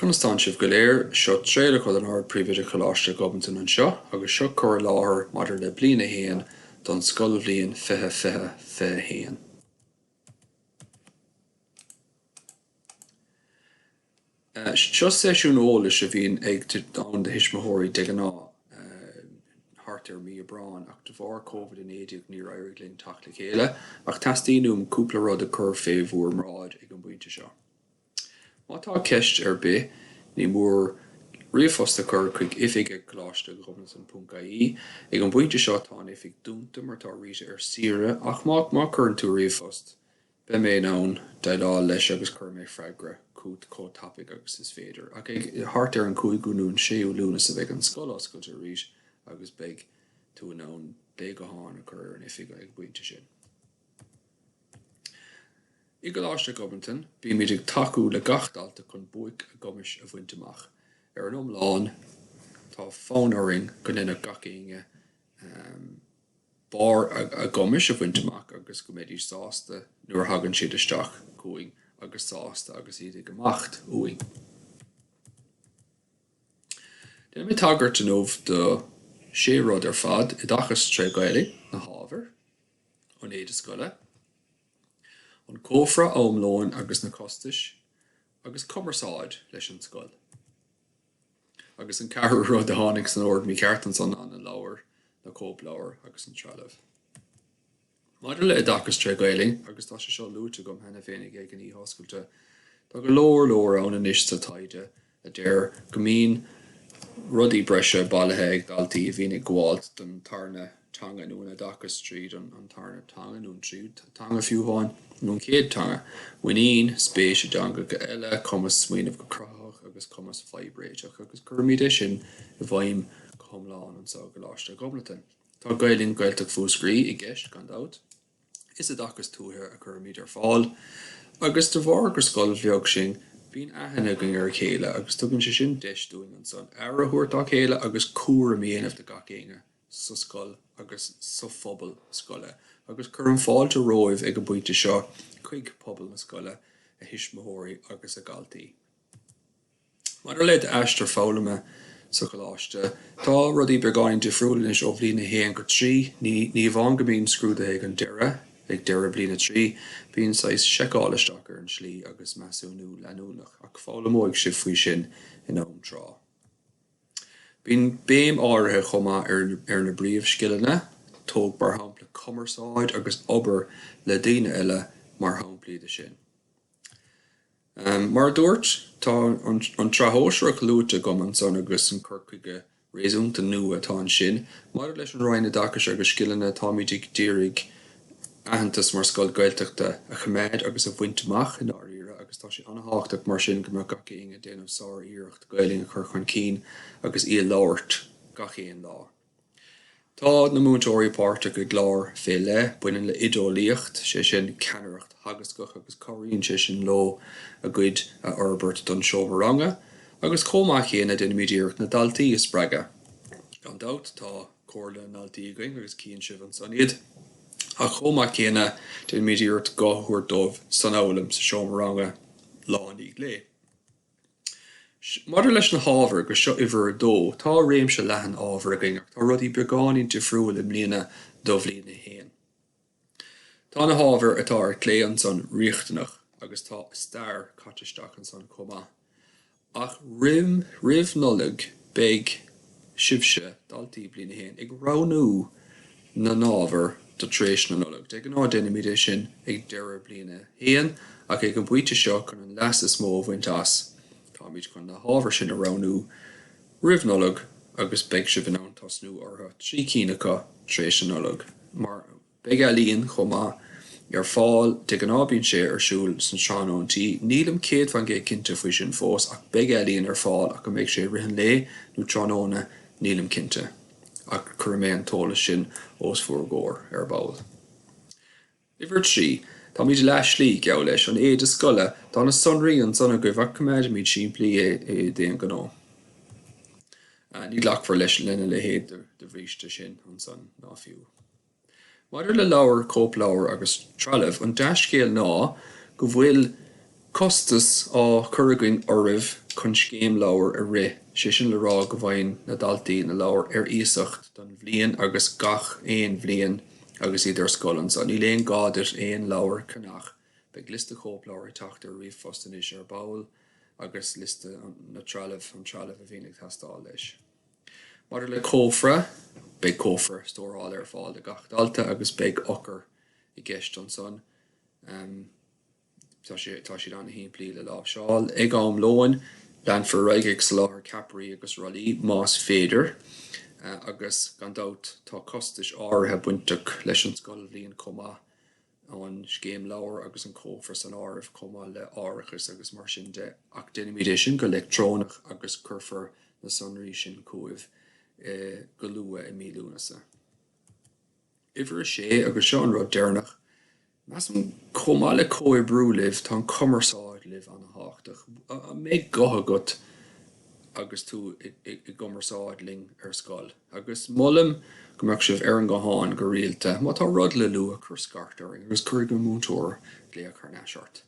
conas tánn sibh go léir? Seo Traolach Ó Lionáird, Príomhoide Choláiste Ghobnatan anseo agus seo cur i láthair maidir le Bliain 1 don scoilbhliain 2020, 21. Seo seisiún eolais a bhíonn ag ann do thuismitheoirí de ghnáth thart ar mí Aibreáin ach de bharr Covid-19 níor éirigh linn teacht le chéile ach teastaíonn uaim cúpla rud a chur fé bhúr mbráid ag an bpointe seo. Má tá ceist ar bith ní mór ríomhphost a chur chuig oifig ag coláiste ghobnatan ponc ie. Ag an bpointe seo tá an oifig dúnta mar tá Rita ar saoire ach má má chuireann tú ríomhphost Beidh mé in ann déileáil leis agus cuirfidh mé freagra chugat chomh tapaidh agus is féidir. Ach ag thart ar an 5ú nó an 6ú Lúnasa beidh an scoil oscailte arís agus beidh tú in ann glao gutháin a chur ar an oifig ag an bpointe sin. I gColáiste Ghobnatan bímid ag tacú le gach dalta chun buaic a gcumais a bhaint amach. Ar an iomlán tá fonn orainn go ndéanfadh gach éinne barr a gcumais a bhaint amach agus go mbeidís sásta nuair a thagann siad isteach chugainn agus sásta agus iad ag imeacht uainn. Déanfaidh mé tagairt inniu do shé rud ar fad, oideachas tré Ghaeilge, na hábhair, an éide scoile, an cófra am lóin agus na costais, agus cumarsáid leis an scoil. Agus an ceathrú rud a tháinig san ord mícheart ansan ná na leabhair, na cóipleabhair agus an trealamh. Maidir le oideachas tré Ghaelainn, agus tá sé seo luaite agam cheana féin ag an oíche oscailte, tá go leor leor ann anois sa taighde a deir go mbíonn rudaí breise bailithe ag daltaí a bhíonn ag gabháilt don tarna teanga nó an oideachas tríd an tarna teanga nó an tríú teanga fiú amháin, nó an chéad teanga, muinín, spéis i dteangacha eile, cumas smaoineamh go cruthaitheach agus cumas fadhbréiteach agus cuirimid é sin i bhfeidhm go hiomlán anseo i gColáiste Ghobnatan. Tá Gaelainn Gaeltacht Mhúscraí i gceist gan dabht. Is oideachas tuaithe a chuirimid ar fáil agus de bharr gur scoil bheag sinn bíonn aithne againn ar a chéile agus tugann sé sin deis dúinn ansan aire a thabhairt dá chéile agus cúram a dhéanamh de gach éinne sa scoil agus sa phobal scoile agus cuirim fáilte romhaibh ag an bpointe seo chuig pobal na scoile, a thuismitheoirí agus a dhaltaí. Maidir le d'aistear foghlama sa choláiste, tá rudaí beagáinín difriúil anois ó bhliain 1 go 3. Ní ní amháin go mbíonn scrúduithe ag an deireadh, ag deireadh bliain 3, bíonn saghas seiceáil isteach ar an slí agus measúnú leanúnach ach foghlaimeoidh sibh faoi sin in am tráth. Bíonn béim áirithe chomh maith ar na bpríomhscileanna, tóg mar shampla cumarsáid agus obair le daoine eile mar shamplaí de sin. Mar a dúirt, tá an tSraith Shóisearach luaite agam ansan agus an cur chuige réasúnta nua atá ansin. Maidir leis an Roinn Oideachais agus Scileanna, táimid ag d'iarraidh aitheantas mar scoil Ghaeltachta a choimeád agus a bhaint amach i ndáiríre agus tá sé an-thábhachtach mar sin go mbeadh gach éinne ag déanamh sár-iarracht Gaelainn a chur chun cinn agus í a labhairt gach aon lá. Tá na múinteoirí páirteach i gclár fé leith, baineann le oideolaíocht, sé sin ceannaireacht theagascach agus cabhraíonn sé sin leo a gcuid a fhorbairt don seomra ranga agus chomh maith céanna déanaimid iarracht na daltaí a spreagadh. Gan dabht tá. Comhairle na nDaltaí againn agus cíonn sibh ansan iad. Ach chomh maith céanna, déanaimid iarracht guth a thabhairt dóibh san fhoghlaim sa seomra ranga lá i ndiaidh lae. Maidir leis na hábhair, agus seo uimhir a dó, tá réimse leathan ábhar againn ach tá rudaí beagáinín difriúil i mbliana do bhliain a haon. Tá na hábhair atá ar clé ansan riachtanach agus tá stair caite isteach ansan chomh maith. Ach roim roimh Nollaig beidh sibhse, daltaí Bliain 1, ag roghnú na n-ábhar do tar éis na Nollag. De ghnáth déanaimid é sin ag deireadh Bliain 1 ach ag an bpointe seo chun an leas is mó a bhaint as, táimid chun na hábhair sin a roghnú roimh Nollaig agus beidh sibh in ann tosnú orthu, 3 cinn acu, tar éis na Nollag. Mar beidh ealaíon chomh maith ar fáil, de ghnáth bíonn sé ar siúl sna tráthnóintí, nílim 100% cinnte faoi sin fós ach beidh ealaíon ar fáil ach an mbeidh sé i rith an lae nó tráthnóna nílim cinnte ach cuirfidh mé an t-eolas sin os bhur gcomhair ar ball. Uimhir 3, Táimid leath slí, geall leis, an éide scoile, tá na sonraí ansan agaibh ach coimeádfaimid simplí é d'aon ghnó. Ní ghlacfar leis lena leithéid de bhríste sin ansan ná fiú. Maidir le leabhair, cóipleabhair agus trealamh, an dea-scéal ná go bhfuil costas á chur againn oraibh chun. chun scéim leabhar a rith, sé sin le rá go bhfaigheann na daltaí na leabhair ar iasacht don bhliain agus gach aon bhliain agus iad ar scoil anso. Níl aon gá duit aon leabhar a cheannach. Beidh liosta cóipleabhar ag teacht ar ríomhphost anois ar ball agus liosta na trealamh, an trealamh a bhíonn ag teastáil leis. Maidir le cófra, beidh cófra stórála ar fáil do gach dalta agus beidh eochair i gceist ansan. Tá sé, tá siad an-shimplí le láimhseáil. Ag am lóin, leanfar ar aghaidh ag soláthar ceapairí agus rollaí más féidir, agus gan dabht tá costais áirithe bainteach leis an scoilbhliain chomh maith, an scéim leabhar agus an cófra san áireamh, chomh maith le árachas agus mar sin de, ach déanfaimid é sin go leictreonach agus cuirfear na sonraí sin chugaibh go luath i mí Lúnasa. Uimhir a sé, agus seo an rud deireanach, measaim, chomh maith le comhoibriú libh, tá an cumarsáid libh an-thábhachtach. An mbeidh guth agat agus tú i gcumarsáid linn ar scoil? Agus molaim go mbeadh sibh ar an nguthán go rialta. Má tá rud le lua, cuir scairt orainn agus cuirfidh an múinteoir glaoch thar n-ais ort.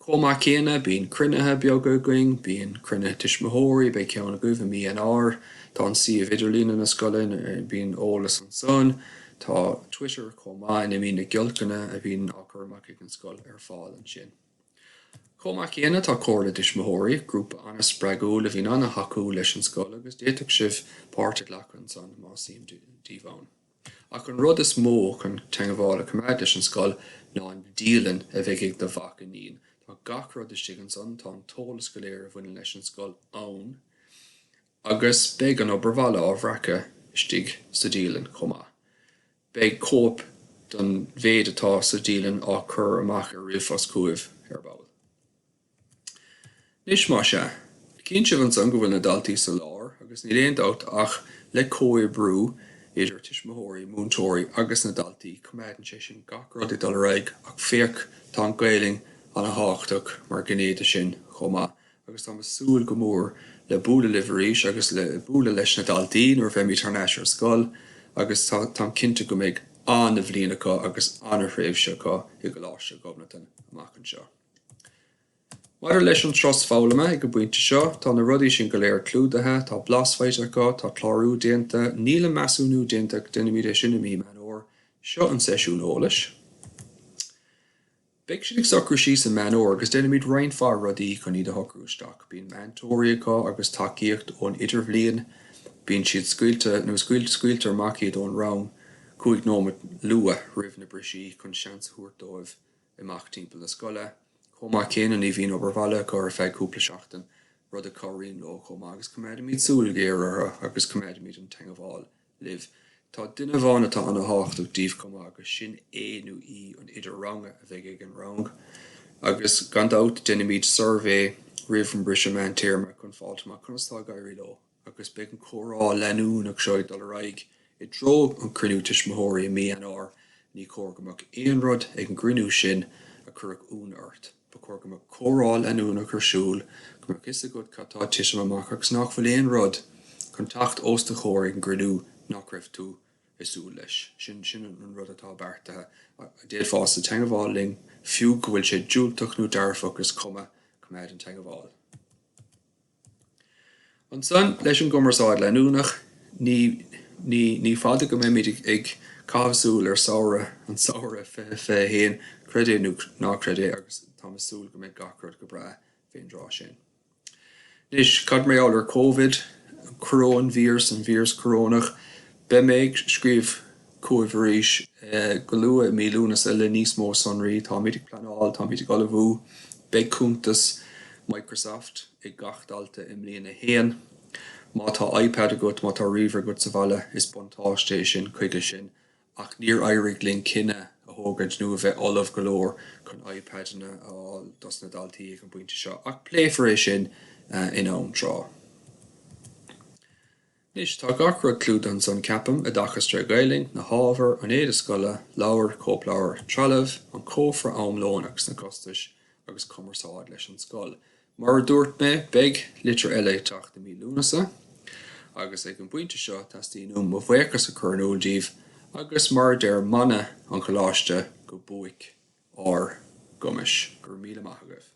Chomh maith céanna, bíonn cruinnithe beaga againn, bíonn cruinnithe tuismitheoirí, beidh ceann agaibh i mí Eanáir, tá an suíomh idirlíne na scoile, bíonn eolas ansan, tá Twitter chomh maith ina mbíonn na giolcanna a bhíonn á cur amach ag an scoil ar fáil ansin. Chomh maith céanna, tá Comhairle Tuismitheoirí, grúpa an-spreagúil a bhíonn an-thacúil leis an scoil agus d'fhéadfadh sibh páirt a ghlacadh ansan más suim daoibh ann. Ach an rud is mó chun teangmháil a choimeád leis an scoil ná an dialann a bheidh ag do mhac, iníon. Tá gach rud istigh ansan, tá an t-eolas go léir a bhaineann leis an scoil ann agus beidh an obair bhaile á bhreacadh istigh sa dialann chomh maith. Beidh cóip don mhéid atá sa dialann á cur amach ar ríomhphost chugaibh ar ball. Anois, más ea, cíonn sibh ansan go bhfuil na daltaí sa lár agus níl aon dabht ach le comhoibriú idir tuismitheoirí, múinteoirí agus na daltaí, coimeádann sé sin gach rud ag dul ar aghaidh ach féach, tá an Ghaelainn ana-thábhachtach mar ghné de sin chomh maith agus táim ag súil go mór le bualadh libh arís agus le bualadh leis na daltaí nuair a bheimid thar n-ais ar scoil agus táim cinnte go mbeidh ana-bhliain acu agus ana-thréimhse acu i gColáiste Ghobnatan amach anseo. Maidir leis an turas foghlama ag an bpointe seo, tá na rudaí sin go léir clúdaithe, tá blas faighte acu, tá clárú déanta, níl an measúnú déanta ach déanfaimid é sin i mí Meán Fhómhair. Seo an seisiún eolais. Beidh siad ag socrú síos i Meán Fhómhair agus déanfaimid roinnt mhaith rudaí chun iad a shocrú isteach. Bíonn meantóirí acu agus tacaíocht ón idirbhliain, bíonn siad scaoilte nó scaoiltear amach iad ón rang 5 nóiméad luath roimh na brisí chun seans a thabhairt dóibh imeacht timpeall na scoile. Chomh maith céanna ní bhíonn obair bhaile acu ar feadh cúpla seachtain, rud a chabhraíonn leo chomh maith agus coimeádaimid súil ghéar orthu agus coimeádaimid an teangmháil libh. Tá duine amháin atá ana-thábhachtach daoibh chomh maith agus sin é nó í an oide ranga a bheidh ag an rang. Agus gan dabht déanfaimid suirbhé roimh an briseadh meántéarma chun fáilt amach conas atá ag éirí leo. agus beidh an comhrá leanúnach seo ag dul ar aghaidh i dtreo an cruinniú tuismitheoirí i mí Eanáir. Ní cóir go mbeadh aon rud ag an gcruinniú sin a chuirfeadh ionadh ort. Ba chóir go mbeadh comhrá leanúnach ar siúl, go mbeadh fhios agat cad tá ag titim amach agus nach bhfuil aon rud chun teacht os do chomhair ag an gcruinniú nach raibh tú ag súil leis. Sin, sin an rud atá beartaithe. D'fhéadfása teangmháil linn, fiú go bhfuil sé diúltach nó dearfach, is cuma, coimeád an teangmháil. Ansan, leis an gcumarsáid leanúnach, ní, ní, ní fada go mbeimid ag caitheamh súil ar samhradh, an samhradh 2021, creid é nó ná creid é, agus táim ag súil go mbeidh gach rud go breá fén dtráth sin. Anois, cad mar gheall ar Covid, an coróinvíreas, an víreas corónach? Beidh mé ag scríobh chugaibh arís go luath i mí Lúnasa le níos mó sonraí. Táimid ag pleanáil, táimid ag ullmhú. Beidh cuntas Microsoft ag gach dalta i mbliain a haon. Má tá iPad agat, má tá ríomhaire agat sa bhaile, is buntáiste é sin chuige sin. Ach níor éirigh linn cinneadh a thógaint nó a bheith ullamh go leor chun iPadanna a fháil dos na daltaí ag an bpointe seo. Ach pléifear é sin in am tráth. Anois, tá gach rud clúdaithe ansan, ceapaim, oideachas tré Ghaelainn, na hábhair, an éide scoile, leabhair, cóipleabhair, trealamh, an cófra am lóin agus na costais, agus cumarsáid leis an scoil. Mar a dúirt mé, beidh litir eile ag teacht i mí Lúnasa, agus ag an bpointe seo, teastaíonn uaim mo bhuíochas a chur in iúl daoibh, agus mar a deir mana an Choláiste, go buaic ár gcumais. Go raibh míle maith agaibh.